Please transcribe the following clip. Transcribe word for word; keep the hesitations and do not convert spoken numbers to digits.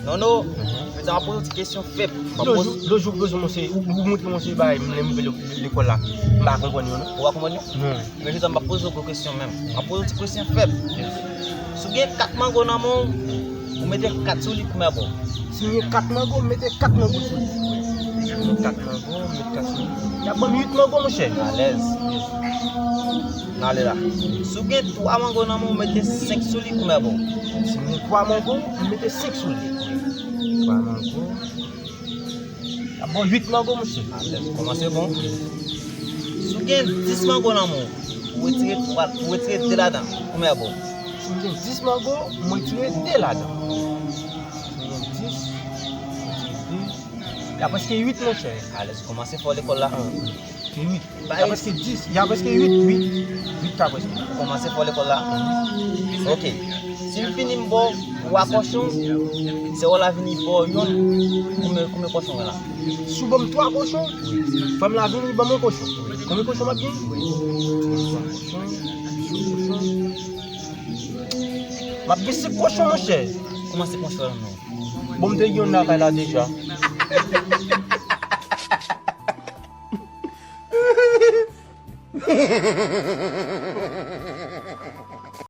Nono, mezanmi, m ap poze w ti kesyon fèb. M ap poze. Lòt jou, lòt jou, lòt jou, monchè, ou, ou montre mwen se bagay, m lè m rive le- lekòl la. M pa konprann yo, non. Ou pa konprann yo? Non. Men mezanmi, m ap poze w gwo kesyon menm. M ap poze w ti kesyon fèb. Si w gen kat mango nan men w, ou mete kat sou li koumen bò. Si m gen kat mango, m mete kat mango sou li. Si m gen kat mango, m mete kat sou li. Y ap ban m uit mango, monchè. Alèz. N ale la. Si w gen twa mango nan men w, ou mete senk sou li koumen bò. Si m gen twa mango, m mete senk sou li. Twa mango. Y ap ban w uit mango, monchè. Alèz, kòmanse bon. Si w gen dis mango nan men w, ou retire twa, ou retire de ladan. Koumen bò. Si m gen dis mango, m retire de ladan. Si m gen dis, m retire de. Y a prèske uit, monchè. Alèz, kòmanse fò lekòl la. Ah, ok. Uit. Y a prèske dis. Y a prèske uit, uit. Uit ka prèske. Ou kòmanse fò lekòl la. Ok. Si m fini m ba w twa kòchon, sè w la vini ba w yonn, konbyen, konbyen kòchon w gen la? Si w ban m twa kòchon, frè m la vini ban m yon kòchon. Konbyen kòchon m ap gen? Kòchon, kòchon. M ap gen senk kòchon, monchè. Kòman senk kòchon non? Bon, m te gen yonn lakay la deja.